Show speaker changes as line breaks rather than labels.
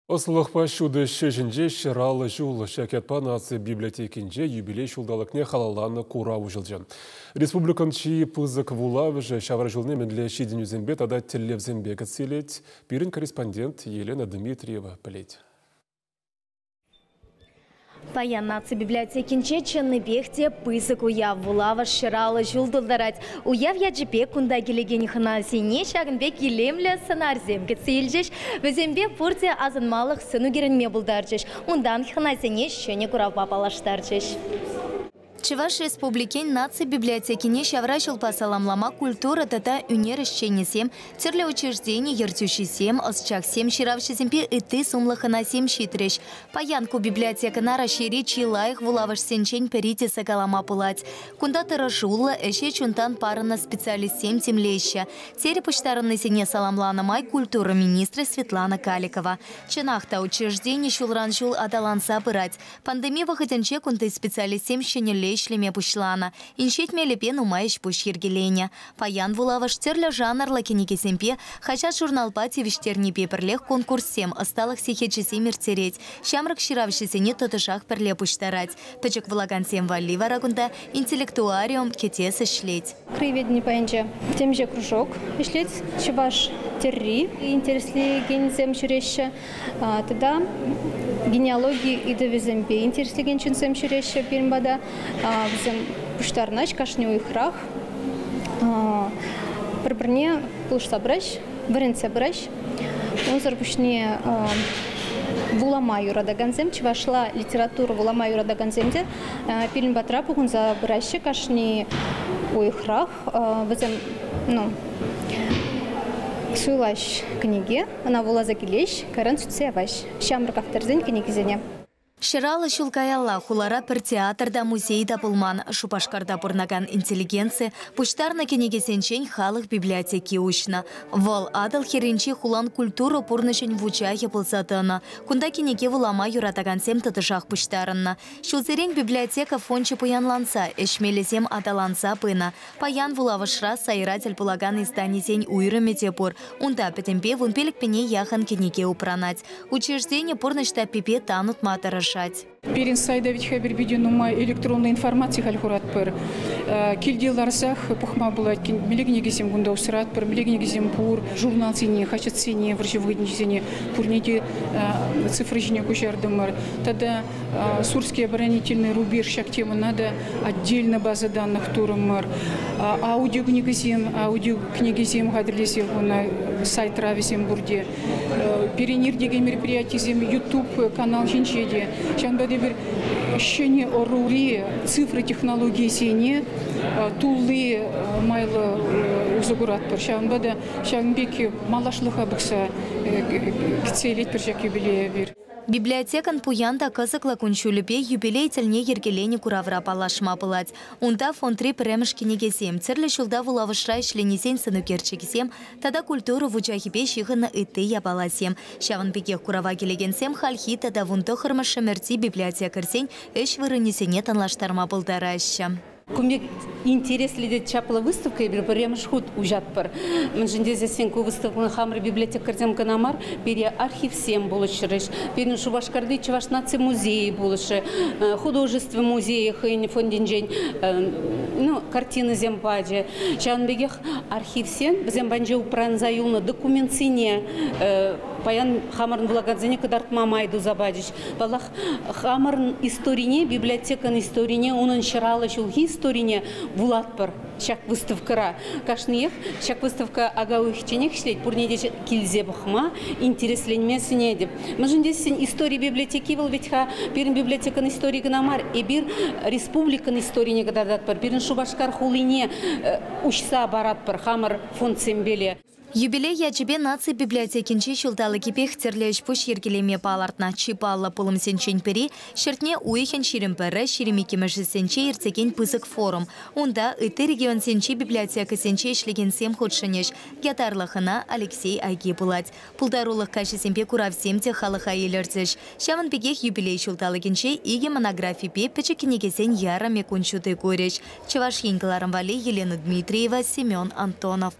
Ӑслӑлӑхпа ҫутӑ ӗҫӗнче 150 ҫул ҫак ятпа наци библиотекинче юбилей ҫулталӑкне халалланӑ курав уҫӑлчӗ. Республикӑн чи пысӑк вулавӑшӗ ҫавра ҫулне мӗнле ҫитӗнӳсемпе тата тӗллевсемпе кӗтсе илет, пирӗн корреспондент Елена Дмитриева пӗлет.
Паян наци библиотекинче чӑннипех те пысӑк уяв. Вулавӑш 150 ҫул тултарать. Уяв ячӗпе кунта килекен хӑнасене ҫакӑн пек илемлӗ сӑнарсем кӗтсе илчӗҫ. Вӗсемпе пурте асӑнмалӑх сӑн ӳкерӗнме пултарчӗҫ. Унтан хӑнасене ҫӗнӗ куравпа паллаштарчӗҫ. Чӑваш Республикин наци библиотекине ҫавра ҫулпа саламлама культура тата ӳнер ӗҫченӗсем, тӗрлӗ учреждени ертӳҫисем, ӑсчахсем, ҫыравҫӑсемпе ытти сумлӑ хӑнасем ҫитрӗҫ. Паян ку библиотекӑна Раҫҫейри чи лайӑх вулавӑшсенчен пӗри тесе калама пулать. Кунта тӑрӑшуллӑ, ӗҫе чунтан парӑннӑ специалистсем тимлеҫҫӗ. Терӗ пуҫтарӑннисене саламланӑ май культура министрӗ Светлана Каликова. Чӑнах та, учреждени ҫулран-ҫул аталанса пырать. Пандеми вӑхӑтӗнче кунти специалистсем ҫӗнӗлле ӗҫлеме пуҫланӑ. Инҫет мелӗпе нумай ӗҫ-пуҫ йӗркеленӗ. Паян вулавӑш тӗрлӗ жанрлӑ кӗнекесемпе, хаҫат-журналпа тивӗҫтернипе пӗрлех конкурссем, ӑсталӑх сехечӗсем ирттерет. Ҫамрӑк ҫыравҫӑсене тӑтӑшах пӗрле пуҫтарать. Пӗчӗк вулакансем валли вара кунта интеллектуариум кӗтес ӗҫлет.
Краеведени пайӗнче темиҫе кружок ӗҫлет. Чӑваш тӗрри интереслекенсем ҫӳреҫҫӗ. Тата генеалоги ыйтӑвӗсемпе интереслекен ҫынсем ҫӳреҫҫӗ пирӗн пата. Вӗсем пуҫтарӑнаҫ кашни уйӑхрах. Пӗр-пӗрне пулӑшса пыраҫ, вӗрентсе пыраҫ. Унсӑр пуҫне вулама юратакансем, чӑвашла литература вулама юратакансем те пирӗн патра пухӑнса пыраҫҫӗ кашни уйӑхрах. Вӗсем, ну, суйлаҫ кӗнеке. Ӑна вуласа килеҫ, кайран сӳтсе яваҫ ҫамрӑк авторсен кӗнекисене.
150 ҫул каялла хулара пӗр театр та, музей та пулман. Шупашкарта пурӑнакан интеллигенци пуҫтарнӑ кӗнекесенчен халӑх библиотеки уҫнӑ. Вӑл Атӑл хӗрринчи хулан культура пурнӑҫӗн вучахӗ пулса тӑнӑ. Кунта кӗнеке вулама юратакансем тӑтӑшах пуҫтарӑннӑ. Ҫулсерен библиотека фончӗ пуянланса, ӗҫ мелӗсем аталанса пынӑ. Паян вулавӑшра сайра тӗл пулакан изданисен уйрӑмӗ те пур. Унта пӗтӗмпе 15 пине яхӑн кӗнеке упранать. Учреждени пурнӑҫ таппипе тан утма тӑрӑшать.
Пирӗн сайта ведь-ха эпир питӗ нумай электронлӑ информаци халь хуратпӑр. Килте ларсах пӑхма пулать. Мӗнле кӗнекесем кунта усратпӑр, мӗнле кӗнекесем пур, журналсене, хаҫатсене, вӑрҫӑ вӑхӑтӗнчисене пурне те цифра ҫине куҫартӑмӑр. Тата Сурский оборонительный рубеж ҫак темӑна та отдельно база данных турӑмӑр. Аудиокӗнекесем хатӗрлесе хунӑ сайтра вӗсем пурте. Пирӗн иртекен мероприятисем YouTube канал ҫинче те. Ҫавӑнпа та эпир ҫӗнӗ ӑрури цифра технологийӗсене тулли майлӑ усӑ куратпӑр. Ҫавӑнпа та ҫавӑн пек малашлӑха пӑхса кӗтсе илетпӗр ҫак юбилее эпир.
Библиотекӑн пуян та кӑсӑклӑ кун-ҫулӗпе юбилей тӗлне йӗркеленӗ куравра паллашма пулать. Унта фондри пӗрремӗш кӗнекесем, тӗрлӗ ҫулта вулавӑшра ӗҫленисен сӑнӳкерчӗкӗсем тата культура вучахӗпе ҫыхӑннӑ ытти япаласем. Ҫавӑн пекех курава килекенсем хальхи тата 19-мӗш ӗмӗрти библиотекарьсен ӗҫ вырӑнӗсене танлаштарма пултараҫҫӗ.
Кун пек интереслӗ те чаплӑ выставка эпир пӗрремӗш хут уҫатпӑр. Мӗншӗн тесессӗн ку выставкӑна хамӑр библиотекарьсем кӑна мар, пире архивсем пулӑшрӗҫ. Пирӗн Шупашкарти Чӑваш наци музейӗ пулӑшрӗ, художество музейӗ хӑйӗн фондӗнчен ну, картинӑсем пачӗ. Ҫавӑн пекех архивсем вӗсем патӗнче упранса юлнӑ документсене паян хамӑрӑн вулакансене кӑтартма май туса пачӗҫ. Паллах, хамӑрӑн историне, библиотекӑн историне, унӑн 150 ҫулхи историне вулатпӑр ҫак выставкӑра. Кашниех ҫак выставка ака уйӑхченех ӗҫлет, пурне те килсе пӑхма, интересленме сӗнетӗп. Мӗншӗн тесен истори библиотеки вӑл вӗт-ха пирӗн библиотекӑн историйӗ кӑна мар, эпир республикӑн историне кӑтартатпӑр, пирӗн Шупашкар хулине уҫса паратпӑр хамӑр фондсемпеле.
Юбилей ячӗпе наци библиотекинче ҫулталӑкӗпех тӗрлӗ ӗҫ-пуҫ йӗркелеме палӑртнӑ. Чи паллӑ пулӑмсенчен пӗри ҫӗртме уйӑхӗн 21-ӗ 22-мӗшӗсенче иртекен пысӑк форум. Унта ытти регионсенчи библиотекӑсенче ӗҫлекенсем хутшӑнӗҫ. Ятарлӑ хӑна Алексей Айги пулать. Пултарулӑх каҫӗсемпе куравсем те халӑха илӗртӗҫ. Ҫавӑн пекех юбилей ҫулталӑкӗнче икӗ монографипе пӗчӗк кӗнекесен ярӑмӗ кун ҫути курӗҫ. Чӑваш Ен кӑларӑм валли Елена Дмитриева, Семен Антонов.